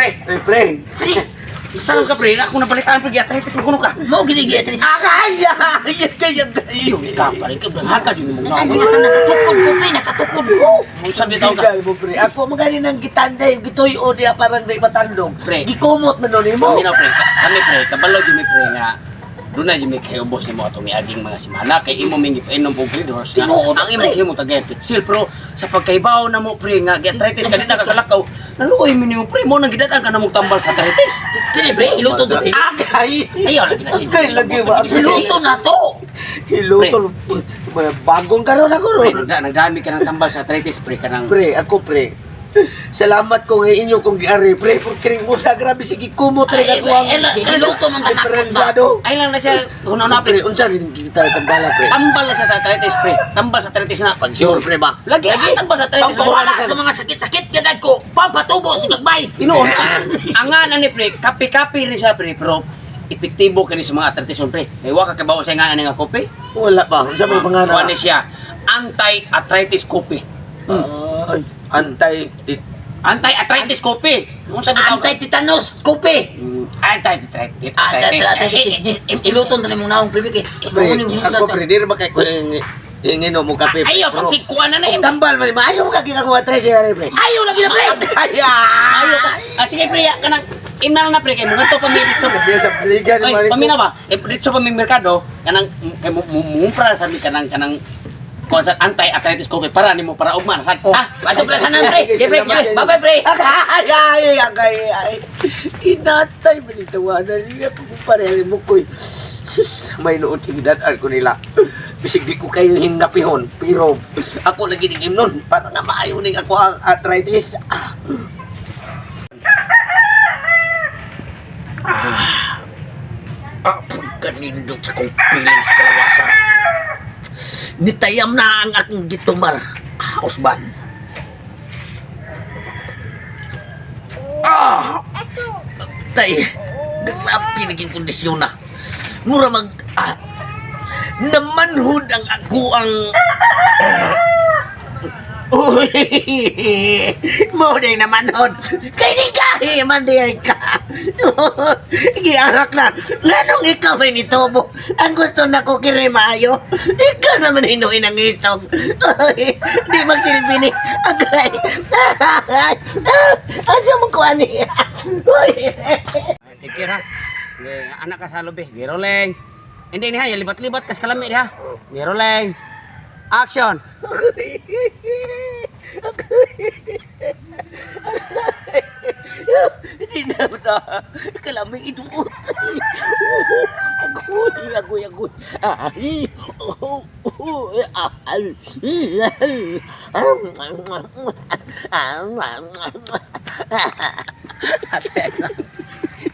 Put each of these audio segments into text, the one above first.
Pre, Ay, pre. pre. Salam ka, pre. Ako nabalitaan, pre. Arthritis mo kuno ka. Mao gini gi arthritis. Akay! Ay, ay, ay. Iyo, ikaw pare. Ikaw haka yun mo. Ano na nakatukod ko, pre, nakatukod ko. Sabi tao ka. Tinggal mo, pre. Ako magani nang gitanday, gituyo diya parang di matandog. Pre. Gikumot man nun mo. Kami na, pre. Kami, pre. Kabalo yun mi, pre, nga doon na yun may kayubos ni mo atong miaging mga simana kay imo may gipainom og green horse nga Tinuod, ang imo pre. himo tagay pitsil, pero sa pagkaibaw na mo, pre, nga arthritis ka dita kakalakaw, naluoy mi nimo, pre, mo nang gidatang ka na mong tambal sa arthritis. Kini, pre, iluto to, pre. Akay! Ayaw lagi na siya. Akay, lagi ba? Iluto na to. Hiluto. Bagong karon ako Pre, ron. nagdami ka ng tambal sa arthritis, pre, kanang Pre, ako, pre. Salamat ko nga inyo kung giari, pre. Porque mo sa grabe sige kumot rin Ay, ako ang ay, iluto man tanak ko ba? diferensyado. Ay lang na siya una na, Pre, pre. unsa rin kita tambala, pre? Tambal na siya sa arthritis, pre. Tambal sa arthritis na. Sure, pre ba? Lagi, lagi tambal sa arthritis. Tambal. Wala sa mga sakit-sakit gadag ko. Pampatubo sa gagmay. Tinuod. Ang nga na ni, pre, kape-kape rin siya, pre, pero epektibo kini sa mga arthritis, pre. May wa ka kabaw sa nga ani nga kopi. Wala pa. Unsa man pangalan? Kuha ni siya anti-arthritis kopi. Ay, antay tit Anti-arthritis kopi. Unsa bitaw? Anti-tetanus, kupi. Anti-arthritis. Ah, iluto na nimong naong, pre, kay. Pre, ako, pre, di ba kay ko yung ingino mo kape? Ayaw, pag sikuan na na Ang tambal man, maayo mo ka ginagawa tres eh, pre. Ayaw lagi na, pre. Ay, ah! Ayaw ka. Ah, sige, pre, ya, kanang inal na, pre, kay mga to pamilya sa Sabi sa bligan Ay, pamina ba? Eh, dito pa may merkado, kanang kay mumpra sa mi kanang kanang kuan sa anti-arthritis coffee para nimo para ugma na sad. Oh, Ha? ato, pre, kanan, pre. Sige, pre, pre. Bye-bye, pre. Ay, ay, ay, ay, ay. Inatay man itawanan niya pagkumparehan mo ko'y. Sus, may nood higdadan ko nila. Bisig di ko kayo hingapihon, pero ako lagi ning imnon para nga maayo ning ako ang arthritis. Ah. Ah, pagkanindot sa kong piling sa kalawasan. Nitayam na ang akong gitumar. Ah, Osman. Ah! Tay, grabe naging kondisyon na. Mura mag... Ah, namanhod ang ako ang... Uy! Mo na namanhod. Kay di ka! Eh, man di ay ka. Giarak na. Nganong ikaw ay nitubo? Ang gusto na ko kiri maayo. Ikaw naman hinuin ang itog. Ay, di magsilbi ni. Agay. Asa mo kuha ni? Uy. Take care ha. Ge, anak ka sa lubi. Giroleng. Hindi ni ha, libat-libat kas kalami ha. Giroleng. Action. Hindi na na. Kalaming iduot. Agoy, agoy, agoy. Ay, oh, oh, ay, ay.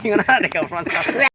Ingon na ka front.